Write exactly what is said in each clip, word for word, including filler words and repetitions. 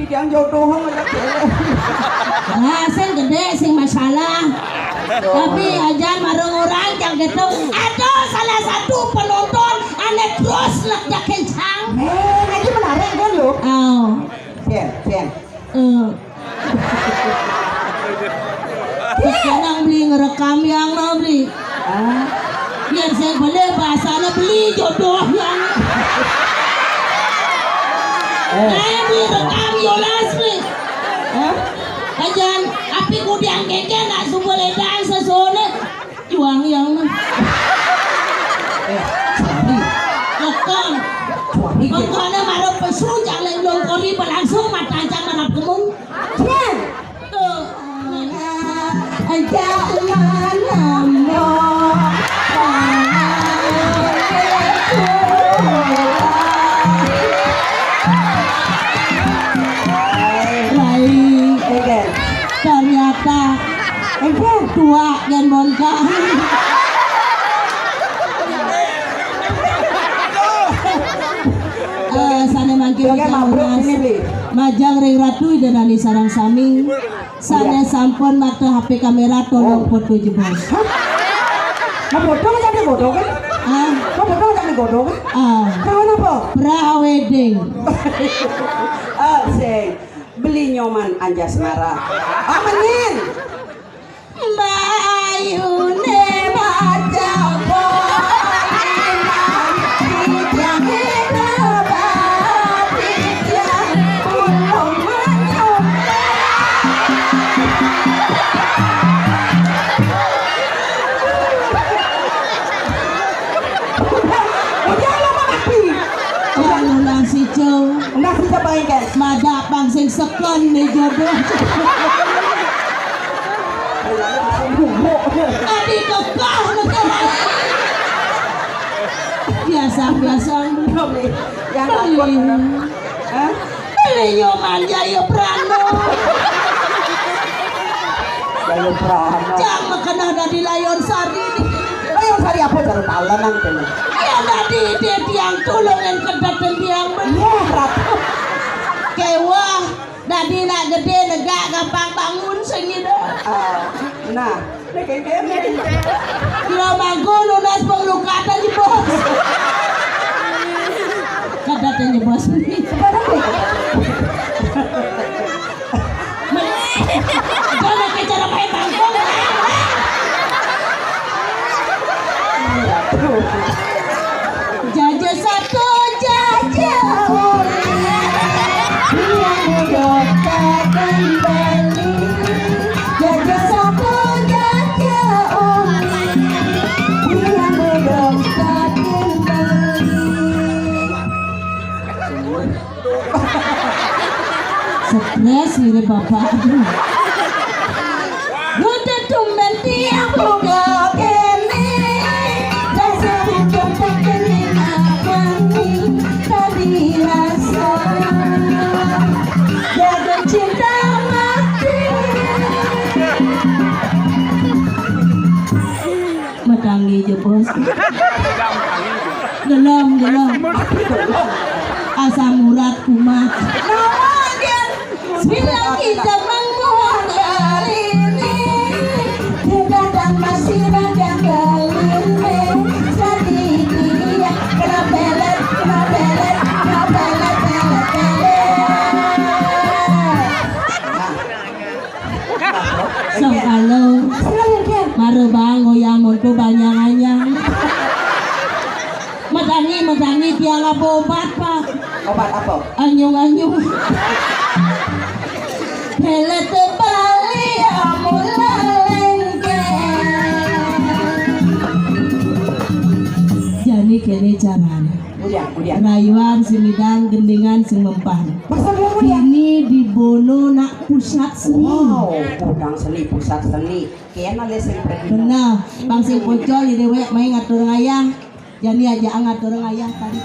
Yang jodoh aja kene. Nah, sing gedé sing masalah. Tapi aja marang orang yang gitu. Ada salah satu penonton ané terus lek kencang. Men, iki menarik kan lho. Oh. Jen, Jen. Eh. Sekarang beli ngerekam yang mau beli. Hah? Biar saya beli bahasanya beli jodoh yang. Eh. Saya beli rekam yolas beli. Hah? Ajan api kudiang keke nak subuh ledang sesone. Juang yang. Eh, sorry. Rekam. Sorry. Pokoknya marah pesu jangan lelong kori berlangsung mata aja marah kemung. Jen. Tuh. Aja mana mau. Baik. Oke. Ternyata. Oke. Tua dan bongkar. Eh, sana mangkir. Oke, kita mabruk ulas. Ini, Bli. Majang ring Ratu Ida Dani sareng sami. Sané sampun makta H P kamera tolong foto jebos. Hah? Nah, foto aja nih foto kan? Ah. Nah, foto aja nih foto kan? Ah. Kawan apa? Pra wedding. Ah, sing beli nyoman Anjasmara. Ah, menyin. Mbak Ayune baca. Udah lo mati. Undang si Cong. Undang si Cong paling kan. Madak pang sing sekon nih jodoh. Tadi kekah negara. Biasa-biasa. Yang takut. Hah? Beli nyoman Jaya Prano. Jaya Prano. Jang makena dadi Layon Sari. Layon Sari apa cara talan nang kene? Ayo dadi dia tiang tulung yang kedat dan tiang. Iya, Ratu. Kewah. Dadi nak gedé negak gampang bangun sing ida. Ah, nah, nek kene. Kira mangko nunas penglukatan di bos. Kadatan di bos. Jangan ke cara main bangkong. Jaja satu, jaja oli. Yang dompet kembali. Jaja satu, jaja oli. Yang dompet kembali. Stres ini bapak. Udah tumben tiang bunga kene. Rasa hidup tak kena kami. Tadi rasa jatuh cinta mati. Matangi je bos. Gelem, gelem. Asam urat kumat. Nawa dia bilang kita mengkuat dari ini. Dia datang masih raja keliling. Sedih dia. Kena pelet, kena pelet, kena pelet, pelet, pelet. Song kalo. Silakan, Ken. Mare bang goyang monto banyang-anyang. Matangi, matangi tiang apa obat, Pak? Obat apa? Anyung-anyung. Pelet Bali amula lengket. Jani kene carane. Udah, udah. Rayuan sing midang, gendingan sing mempan. Maksudnya udah. Ini di Bono nak pusat seni. Wow, udang seni, pusat seni. Kena le sing pergi. Benar, bang sing pocol di dewek main ngatur ngayah. Jani aja ngatur ngayah tadi.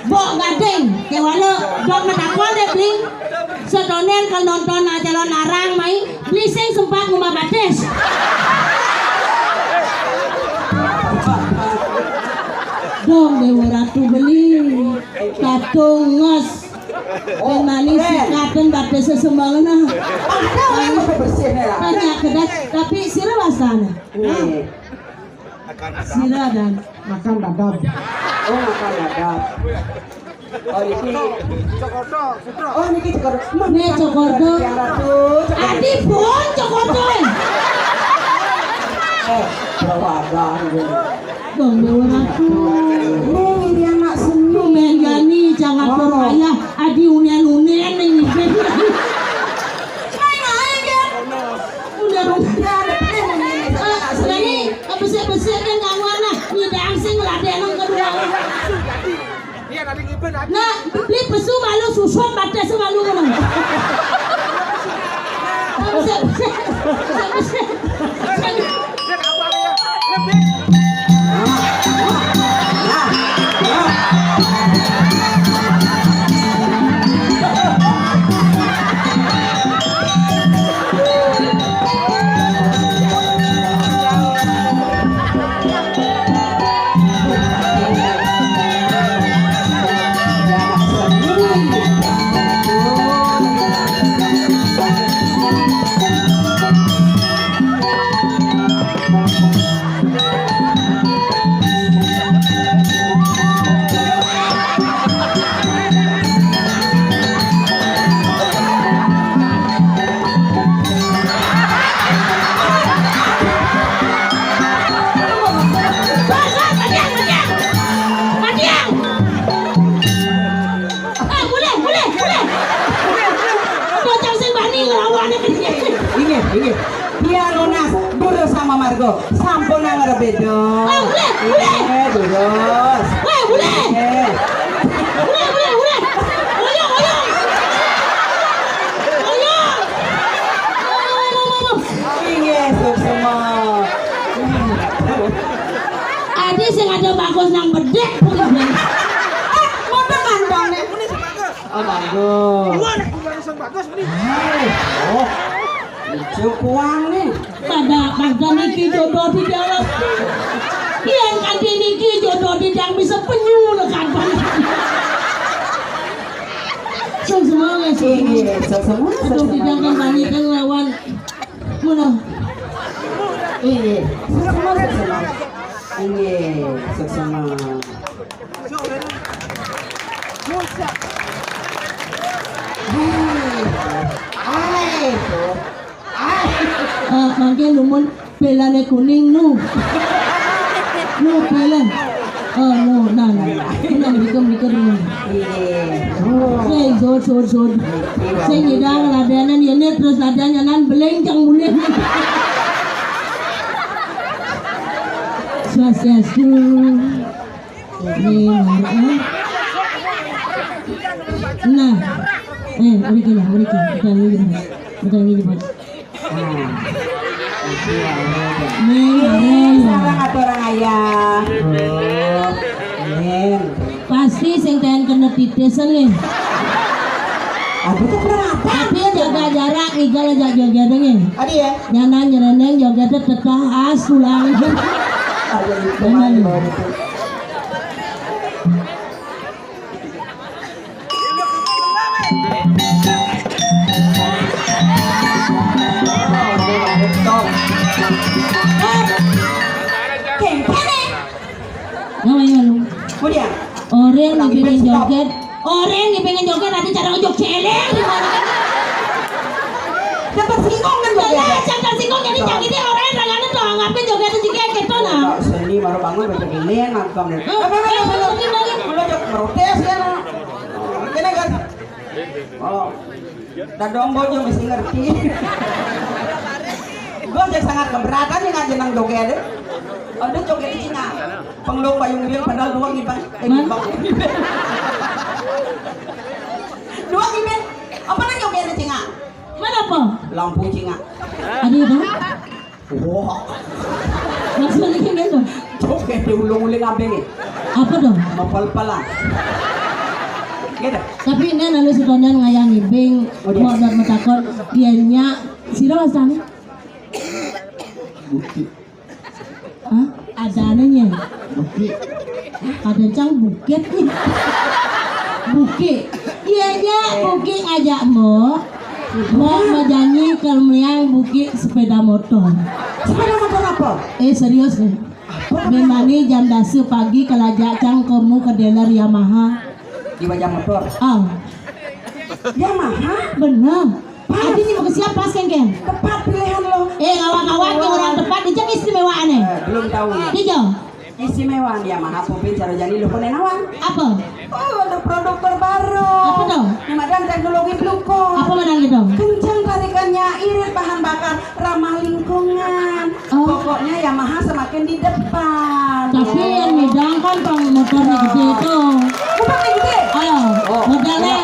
Mbok Gading, kewala dong matakon deh, Bli. Sedonen kalau nonton acara larang mai, Bli sing sempat ngumah batis. Dong Dewa Ratu beli, tatung ngos. Oh, manis keren. Sikaten batis sesembangan. Ada orang yang bersih ya. Banyak kedas, tapi sira wasana. Nih. Sira dan makan dadap. Oh, makan dadap. Oh, niki. Cokordo, Sutro. Oh, niki Cokordo. Nih, Cokordo. Yang Ratu, Cokordo. Adi pun Cokordo. Eh, bawagan. Dong, bawa aku. Nih, yang nak seni. Tumben gani, jangan percaya. Adi unian-unian nih, ngibin. Main aja, kan? Udah, udah. Nah, ada pernah yang ini, sama nak seni. Nah, ini, besar-besar kan kamu anak. Ini dancing lah, dia nang kedua. Nah, beli pesu malu susun batas malu ngono. Eh, mulai, mulai, mulai. Bocah sing bani ngelawan. Inggih, inggih. Biar lunas, durus sama Margo. Sampun nang beda. Eh, mulai, mulai. Eh, durus. Eh, mulai. Eh. Mulai, mulai, mulai. Ayo, ayo. Ayo. Inggih, suksma. Adi sing ada bagus nang bedek. Eh, mau teman dong, nih. Oh, bagus. Wah, nek bulan sing bagus mriki. Hai. Oh. Ijo kuang nih. Pada pada niki jodoh di dalam. Yang kaki niki jodoh di dalam bisa penyu lekan. Sing semangat, sing semangat. Iya, sing semangat, sing semangat. Jodoh di dalam kan banyak kan lawan. Mana? Iya, sing semangat, sing semangat. Iya, sing semangat. Eh, mangke lumun belane kuning nu. Nu belan. Oh, nu, nah, nah. Nah, mikir, mikir, nu. Sing, sud, sud, sud. Sing nyidang ladanan, ya, nek terus ladanan, nang belenceng mulih. Swastiastu. Ini, nah, eh, mriki lah, mriki. Bukan ini, Bos. Bukan ini, Bos. Ah. Ini, ini. Sareng aturang ayah. Amin. Pasti sing ten kena titis, nih. Aku tuh kenapa? Tapi jaga jarak, igal aja joget, nih. Adi ya? Jangan nyerendeng, joget teteh as tulang. Ayo, gitu. Memang. Kempene. Ngawe lu? Kemudian. Orang yang pengen joget, orang yang pengen joget ada cara ngejok celeng. Dapat singkong kan joget? Lah, jangan singkong, jadi jangan ini orang yang tangannya tuh anggapin joget itu kayak gitu, nah. Seni baru bangun, baca geleng, ngangkang. Eh, eh, eh, eh, eh, eh. Mulai jok merotes ya, nah. Kene kan? Oh. Dadong bojo mesti ngerti. Gua aja sangat keberatan nih ngaji nang joget deh. Ada joget di Cina. Pengeluk payung dia padahal dua gibang. Eh, gibang. Dua gibang. Apa nang joget di Cina? Mana apa? Lampu Cina. Ada itu? Wah. Maksudnya gimana? Joget di ulung-uling abeng. Apa dong? Mapal-palan. Tapi ini lalu sebenarnya ngayang ngibing, oh, dia mau nak matakon, dia nyak, sira wastane? Bukit. Hah? Ada ananya. Bukit. Ada cang bukit nih. Bukit. Iya, iya, bukit ngajak mo. Mo mau janji kalau meliang bukit sepeda motor. Sepeda motor apa? Eh, serius nih. Apa? Memang nih jam dasa pagi kalau ajak cang kemu ke dealer Yamaha. Di wajah motor. Oh. Yamaha? Bener. Pas. Adi ni mau ke siapa, Sengken? Tepat pilihan lo. Eh, awak-awak ke orang tepat, dia jadi istimewa aneh. Eh, belum tahu. Dia jo. Istimewa dia mah apa pun cara jadi lu pun nawang. Apa? Oh, ada produk terbaru. Apa tuh? Ini madan teknologi Bluecon. Apa madan gitu? Kencang tarikannya, irit bahan bakar, ramah lingkungan. Oh. Pokoknya Yamaha semakin di depan. Tapi yang ngidang kan pang motornya gede tuh. Motornya gede? Ayo, oh, modelnya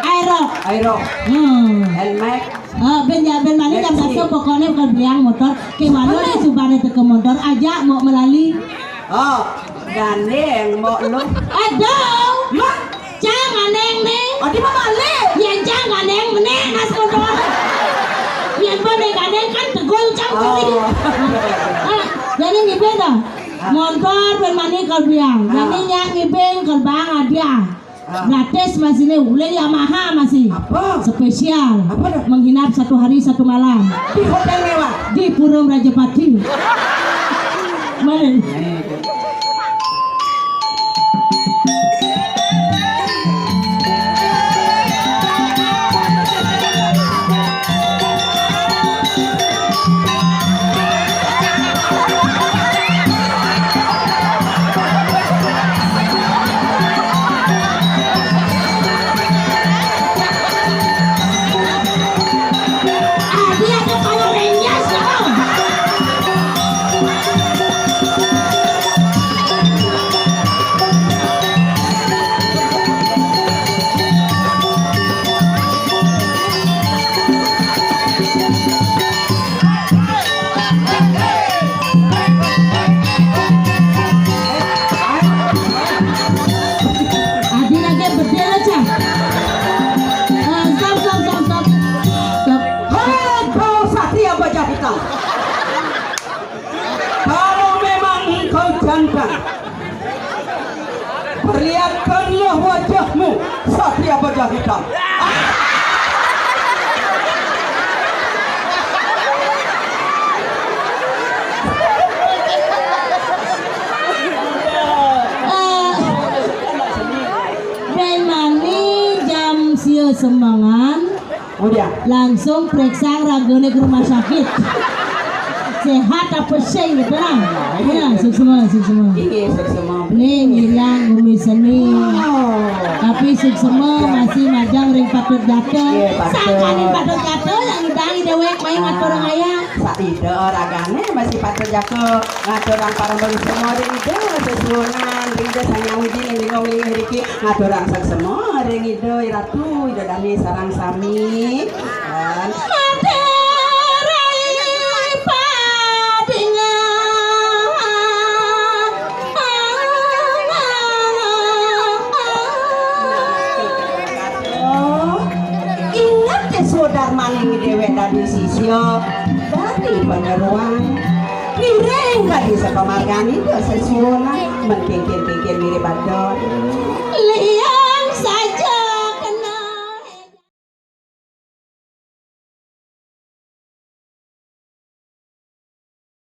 Aerox. Aerox. Hmm. Nmax. Ah, ben ya, ben mani jam satu pokoknya bukan beliang motor. Ke mana nih subane teke motor aja mau melali. Oh, gandeng mau lu. Aduh. Mah? Jangan neng neng. Oh, di mana le? Yang jangan neng meneng nas motor. Yang boleh gandeng kan tegul cang kali. Oh. Ah, jadi ngibeng dah. Motor ben mani kal biang. Jadi nyak ngibeng kal bang adia. Ah. Gratis masih nih, ulih Yamaha masih. Apa? Spesial. Apa dah? Menginap satu hari satu malam. Di hotel mewah. Di Purung Rajapati. Mana? Adi lagi bedil aja. Eh, stop, stop, stop, stop. Stop. Hei, kau satria baja hitam. Kalau memang engkau jantan, perlihatkanlah wajahmu, satria baja hitam. Eh, ben mani jam sia sembangan. Kemudian? Langsung periksa ragane ke rumah sakit. Sehat apa sing gitu lah. Ya, suksma, suksma. Inggih, suksma. Ning Iriang Bumi Seni. Oh. Tapi suksma masih majang ring patut jatuh. Iya, patut. Sangkaning patut jatuh yang ngidang dewek main ngatur ngaya. Saida ragane masih patut jatuh ngaturang para manusia ring Ida sesuunan ring Ida Sang Hyang Widi ning lingga mlingih riki ngaturang suksma ring Ida Ratu Ida Dane sareng sami. Ati rai padingan. Oh, inget ya sudarmaning dewek dadi sisya, dadi panyeruan. Ngiring dadi sapamargane, dadi sesuunan, mengkingkir-kingkir mirip badut.